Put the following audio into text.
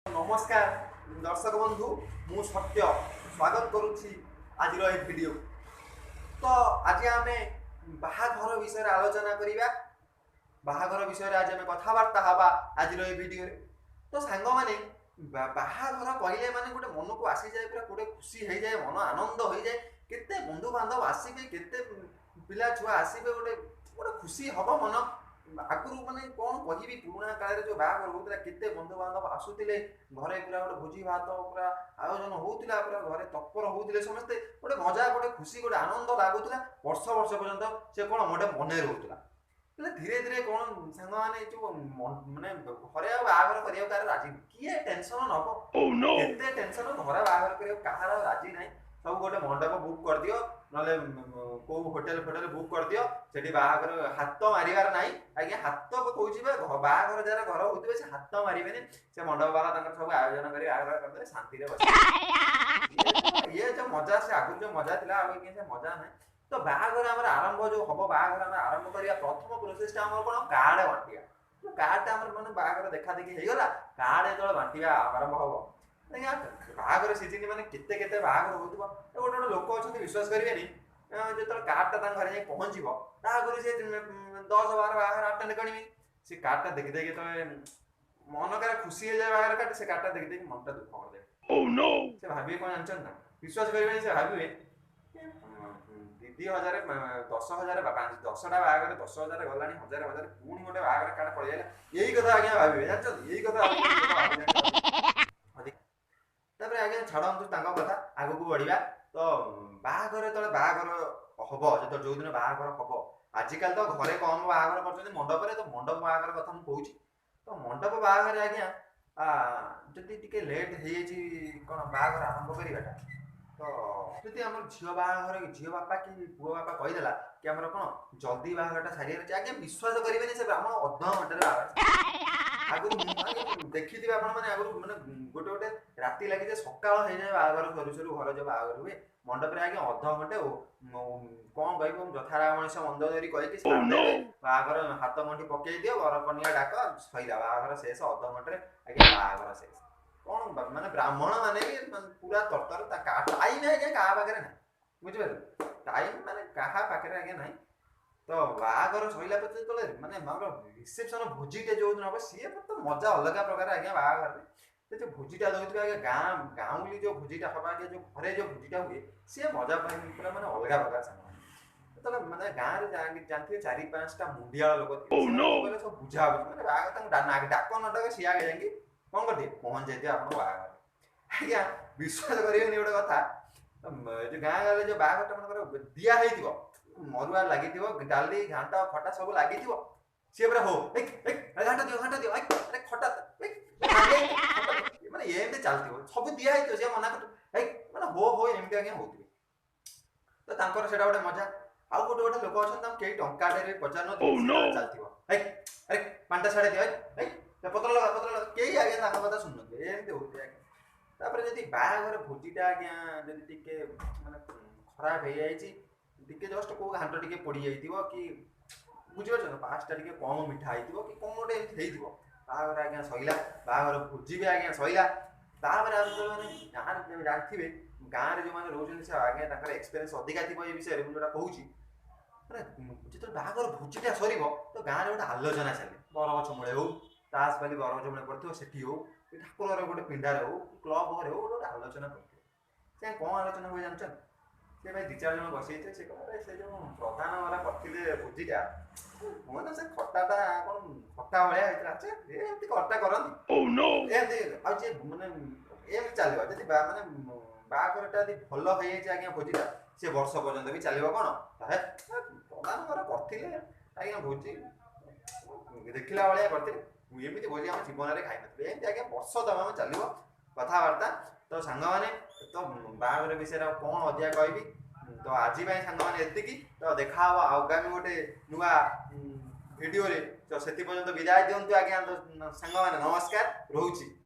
ନମସ୍କାର ଦର୍ଶକ ବନ୍ଧୁ, ମୁଁ ସତ୍ୟ ସ୍ୱାଗତ କରୁଛି ଆଜିର ଏହି ଭିଡ଼ିଓ। ତ ଆଜି ଆମେ ବାହାଘର ବିଷୟରେ ଆଲୋଚନା କରିବା। ବାହାଘର ବିଷୟରେ ଆଜି ଆମେ କଥାବାର୍ତ୍ତା ହେବା ଆଜିର ଏହି ଭିଡ଼ିଓରେ। ତ ସାଙ୍ଗମାନେ, ବାହାଘର କହିଲେ ମାନେ ଗୋଟେ ମନକୁ ଆସିଯାଏ, ପୁରା ଗୋଟେ ଖୁସି ହେଇଯାଏ, ମନ ଆନନ୍ଦ ହୋଇଯାଏ। କେତେ ବନ୍ଧୁବାନ୍ଧବ ଆସିବେ, କେତେ ପିଲା ଛୁଆ ଆସିବେ, ଗୋଟେ ଗୋଟେ ଖୁସି ହବ ମନ। ଆଗରୁ ମାନେ କ'ଣ କହିବି, ପୁରୁଣା କାଳରେ ଯେଉଁ ବାହାଘର ହଉଥିଲା, କେତେ ବନ୍ଧୁବାନ୍ଧବ ଆସୁଥିଲେ ଘରେ, ପୁରା ଗୋଟେ ଭୋଜି ଭାତ ପୁରା ଆୟୋଜନ ହଉଥିଲା, ପୁରା ଘରେ ତତ୍ପର ହଉଥିଲେ ସମସ୍ତେ। ଗୋଟେ ମଜା, ଗୋଟେ ଖୁସି, ଗୋଟେ ଆନନ୍ଦ ଲାଗୁଥିଲା। ବର୍ଷ ବର୍ଷ ପର୍ଯ୍ୟନ୍ତ ସେ କ'ଣ ଗୋଟେ ମନେ ରହୁଥିଲା। ହେଲେ ଧୀରେ ଧୀରେ କ'ଣ ସାଙ୍ଗମାନେ, ଯୋଉ ମାନେ ଘରେ ଆଉ ବାହାଘର କରିବାକୁ କାହାର ରାଜି, କିଏ ଟେନସନ ନବ, କେତେ ଟେନସନ, ଘରେ ବାହାଘର କରିବାକୁ କାହାର ରାଜି ନାହିଁ। ସବୁ ଗୋଟେ ମଣ୍ଡପ ବୁକ୍ କରିଦିଅ, ନହେଲେ କୋଉ ହୋଟେଲ ଫୋଟେଲ ବୁକ୍ କରିଦିଅ, ସେଠି ବାହାଘର। ହାତ ମାରିବାର ନାହିଁ ଆଜ୍ଞା। ହାତ କହୁଛି ବା, ବାହାଘର ଯାହାର ଘର ହଉଥିବେ ସେ ହାତ ମାରିବେନି। ସେ ମଣ୍ଡପ ବାଲା ତାଙ୍କର ସବୁ ଆୟୋଜନ କରି ବାହାଘର କରିଦେବେ, ଶାନ୍ତିରେ ବସି। ଇଏ ଯୋଉ ମଜା, ସେ ଆଗରୁ ଯୋଉ ମଜା ଥିଲା, ଆଉ ସେ ମଜା ନାହିଁ। ତ ବାହାଘର ଆମର ଆରମ୍ଭ ଯୋଉ ହବ, ବାହାଘର ଆମେ ଆରମ୍ଭ କରିବା, ପ୍ରଥମ ପ୍ରୋସେସଟା ଆମର କ'ଣ? କାର୍ଡ ବାଣ୍ଟିବା। କାର୍ଡଟା ଆମର ମାନେ ବାହାଘର ଦେଖା ଦେଖି ହେଇଗଲା, କାର୍ଡ ଯେତେବେଳେ ବାଣ୍ଟିବା ଆରମ୍ଭ ହବ ଆଜ୍ଞା। ବାହାଘର ସିଜିନ ମାନେ କେତେ କେତେ ବାହାଘର ହଉଥିବ। ଗୋଟେ ଗୋଟେ ଲୋକ ଅଛନ୍ତି, ବିଶ୍ୱାସ କରିବେନି, ଯେତେବେଳେ କାର୍ଡଟା ତାଙ୍କ ଘରେ ଯାଇ ପହଞ୍ଚିବ, ତା ଆଗରୁ ସେ 10 12 ବାହାଘର ଆଟେଣ୍ଡ କରିବେ। ସେ କାର୍ଡଟା ଦେଖି ଦେଖି ଯେତେବେଳେ ମନ କାଳେ ଖୁସି ହେଇଯାଏ ବାହାଘର କାର୍ଡ, ସେ କାର୍ଡଟା ଦେଖି ଦେଖି ମନଟା ଦୁଃଖ କରିଦେବେ। ସେ ଭାବିବେ କ'ଣ ଜାଣିଛନ୍ତି ନା? ବିଶ୍ୱାସ କରିବେନି, ସେ ଭାବିବେ 2 ହଜାର, 10,000, 10ଟା ବାହାଘର 10,000 ଗଲାଣି, ହଜାର ହଜାର, ପୁଣି ଗୋଟେ ବାହାଘର କାର୍ଡ ପଳେଇଆଇଲା। ଏଇ କଥା ଆଜ୍ଞା ଭାବିବେ, ଜାଣିଛନ୍ତି, ଏଇ କଥା। ତାପରେ ଆଜ୍ଞା ଛାଡ଼ନ୍ତୁ ତାଙ୍କ କଥା, ଆଗକୁ ବଢିବା। ତ ବାହାଘର ଯେତେବେଳେ ବାହାଘର ହବ, ଯେତେବେଳେ ଯୋଉଦିନ ବାହାଘର ହବ, ଆଜିକାଲି ତ ଘରେ କମ ବାହାଘର କରୁଛନ୍ତି, ମଣ୍ଡପରେ। ତ ମଣ୍ଡପ ବାହାଘର କଥା ମୁଁ କହୁଛି। ତ ମଣ୍ଡପ ବାହାଘରେ ଆଜ୍ଞା ଯଦି ଟିକେ ଲେଟ୍ ହେଇଯାଇଛି କ'ଣ ବାହାଘର ଆରମ୍ଭ କରିବାଟା, ତ ଯଦି ଆମର ଝିଅ ବାହାଘର ଝିଅ ବାପା କି ପୁଅ ବାପା କହିଦେଲା କି ଆମର କ'ଣ ଜଲ୍ଦି ବାହାଘରଟା ସାରିବାର ଅଛି, ଆଜ୍ଞା ବିଶ୍ୱାସ କରିବେନି, ସେ ବ୍ରାହ୍ମଣ ଅଧ ଘଣ୍ଟାରେ ବାହାଘର। ଆଗରୁ ଦେଖିଥିବେ ଆପଣମାନେ, ଆଗରୁ ମାନେ ଗୋଟେ ଗୋଟେ ରାତି ଲାଗିଯାଏ, ସକାଳ ହେଇଯାଏ ବାହାଘର ସରୁ ସରୁ। ଘର ଯୋଉ ବାହାଘର ହୁଏ ମଣ୍ଡପରେ ଆଜ୍ଞା ଅଧ ଘଣ୍ଟେ, କଣ କହିବ, ଯଥା ମଣିଷ ମନ୍ଦ ଧରି କହିକି ବାହାଘର ହାତ ଗଣ୍ଠି ପକେଇ ଦିଅ, ବର କନ୍ୟା ଡାକ, ସଇଲା, ବାହାଘର ଶେଷ। ଅଧ ଘଣ୍ଟାରେ ଆଜ୍ଞା ବାହାଘର ଶେଷ। କ'ଣ ମାନେ ବ୍ରାହ୍ମଣ ମାନେ ବି ପୁରା ତରତର। ତା ଟାଇମ୍ ଆଜ୍ଞା କାହା ପାଖରେ ନାହିଁ, ବୁଝିପାରିଲେ? ଟାଇମ୍ ମାନେ କାହା ପାଖରେ ଆଜ୍ଞା ନାହିଁ। ତ ବାହାଘର ସରିଲା ପରେ ଯେତେବେଳେ ମାନେ ଆମର ରିସେପସନ ଭୋଜିଟା ଯୋଉଦିନ ହବ, ସିଏ ତ ମଜା ଅଲଗା ପ୍ରକାର ଆଜ୍ଞା। ବାହାଘରରେ ସେ ଯୋଉ ଭୋଜିଟା ଦଉଥିବେ ଆଜ୍ଞା, ଗାଁ ଗାଉଁଲି ଯୋଉ ଭୋଜିଟା ହବ ଆଜ୍ଞା, ଯୋଉ ଘରେ ଯୋଉ ଭୋଜିଟା ହୁଏ, ସିଏ ମଜା ପାଇଁ ପୁରା ମାନେ ଅଲଗା ପ୍ରକାର। ସାଙ୍ଗମାନେ, ଯେତେବେଳେ ମାନେ ଗାଁରେ ଜାଣିଥିବେ 4 5ଟା ମୁଣ୍ଡିଆଳ ଲୋକ ଥିବେ, ସବୁ ବୁଝାବୁଝି, ମାନେ ବାହାଘର ତାଙ୍କୁ ଡାକ ନ ଡାକ ସିଏ ଆଗେ ଯାଇକି କ'ଣ କରିଦିଏ, ପହଞ୍ଚି ଯାଇଥିବେ ଆପଣଙ୍କ ବାହାଘର। ଆଜ୍ଞା ବିଶ୍ୱାସ କରିବେନି ଗୋଟେ କଥା, ଯୋଉ ଗାଁ ଗାଁରେ ଯୋଉ ବାହାଘରଟା ମନେକର ଦିଆ ହେଇଥିବ, ମରୁଆ ଲାଗିଥିବ, ଡାଲି ଘାଣ୍ଟ ଖଟା ସବୁ ଲାଗିଥିବ, ସିଏ ପୁରା ହଉ, ଘାଣ୍ଟ ଦିଅ, ଘାଣ୍ଟ ଦିଅ, ଆରେ ଖଟା, ମାନେ ଏମିତି ଚାଲିଥିବ। ସବୁ ଦିଆ ହେଇଥିବ, ସିଏ ମନା କରୁଥିବ, ମାନେ ହୋ ହୋ ଏମିତି ଆଜ୍ଞା ହଉଥିବେ। ତ ତାଙ୍କର ସେଇଟା ଗୋଟେ ମଜା। ଆଉ ଗୋଟେ ଗୋଟେ ଲୋକ ଅଛନ୍ତି, ତାଙ୍କୁ କେହି ଟଙ୍କାଟେରେ ପଚାରୁନଥିବେ, ଚାଲିଥିବ, ଆରେ ପାଣିଟା ଛାଡ଼ି ଦିଅ, ଏଇ ପତ୍ର ଲଗା, ପତ୍ର ଲଗା, କେହି ଆଜ୍ଞା ତାଙ୍କ କଥା ଶୁଣୁନଥିବେ, ଏମିତି ହଉଥିବେ ଆଜ୍ଞା। ତାପରେ ଯଦି ବାହାଘର ଭୋଜିଟା ଆଜ୍ଞା ଯଦି ଟିକେ ମାନେ ଖରାପ ହେଇଯାଇଛି, ଟିକେ ଜଷ୍ଟ କୋଉ ଘାଣ୍ଟ ଟିକେ ପୋଡ଼ି ଯାଇଥିବ କି, ବୁଝିପାରୁଛନ୍ତି, ପାସ୍ଟା ଟିକେ କମ ମିଠା ହେଇଥିବ କି କ'ଣ ଗୋଟେ ଏମିତି ହେଇଥିବ, ବାହାଘର ଆଜ୍ଞା ସଇଲା, ବାହାଘର ଭୋଜି ବି ଆଜ୍ଞା ସଇଲା। ତାପରେ ଆମେ ମାନେ ଗାଁରେ ଜାଣିଥିବେ, ଗାଁରେ ଯେଉଁମାନେ ରହୁଛନ୍ତି ସେ ଆଜ୍ଞା ତାଙ୍କର ଏକ୍ସପିରିଏନ୍ସ ଅଧିକା ଥିବ ଏ ବିଷୟରେ ମୁଁ ଯୋଉଟା କହୁଛି। ମାନେ ଯେତେବେଳେ ବାହାଘର ଭୋଜିଟା ସରିବ, ତ ଗାଁରେ ଗୋଟେ ଆଲୋଚନା ଚାଲେ। ବରଗଛ ମୂଳେ ହଉ, ତାସ ବାଲି ବରଗଛ ମୂଳେ ପଡ଼ିଥିବ ସେଠି ହଉ, କି ଠାକୁର ଘରେ ଗୋଟେ ପିଣ୍ଡାରେ ହଉ, କି କ୍ଲବ ଘରେ ହଉ, ଗୋଟେ ଆଲୋଚନା ପଡ଼ିଥିବ। ସେ କ'ଣ ଆଲୋଚନା ହୁଏ ଜାଣିଛନ୍ତି? ସେ ଭାଇ 2 4 ଜଣ ବସିଯାଇଥିବେ, ସେ କହିବେ ସେ ଯୋଉ ପ୍ରଧାନ ବାଲା କରିଥିଲେ ଭୋଜିଟା, ମାନେ ସେ ଖଟାଟା କ'ଣ ଖଟା ଭଳିଆ ହେଇଥିଲା, ଏମିତି ଖଟା କରନ୍ତି ଏମିତି। ଆଉ ଯିଏ ମାନେ ଏମିତି ଚାଲିବ। ଯଦି ମାନେ ବାହାଘରଟା ଯଦି ଭଲ ହେଇଯାଇଛି ଆଜ୍ଞା ଭୋଜିଟା, ସେ ବର୍ଷ ପର୍ଯ୍ୟନ୍ତ ବି ଚାଲିବ। କ'ଣ ପ୍ରଧାନ ଘର କରିଥିଲେ ଆଜ୍ଞା ଭୋଜି, ଦେଖିଲା ଭଳିଆ କରିଥିଲେ, ଏମିତି ଭୋଜି ଆମ ଜୀବନରେ ଖାଇନଥିଲେ, ଏମିତି ଆଜ୍ଞା ବର୍ଷ ତମାମ ଚାଲିବ କଥାବାର୍ତ୍ତା। ତ ସାଙ୍ଗମାନେ, ତ ବାହାଘର ବିଷୟରେ ଆଉ କ'ଣ ଅଧିକା କହିବି? ତ ଆଜି ପାଇଁ ସାଙ୍ଗମାନେ ଏତିକି। ତ ଦେଖା ହବ ଆଗାମୀ ଗୋଟେ ନୂଆ ଭିଡ଼ିଓରେ। ତ ସେଥି ପର୍ଯ୍ୟନ୍ତ ବିଦାୟ ଦିଅନ୍ତୁ ଆଜ୍ଞା ସାଙ୍ଗମାନେ, ନମସ୍କାର, ରହୁଛି।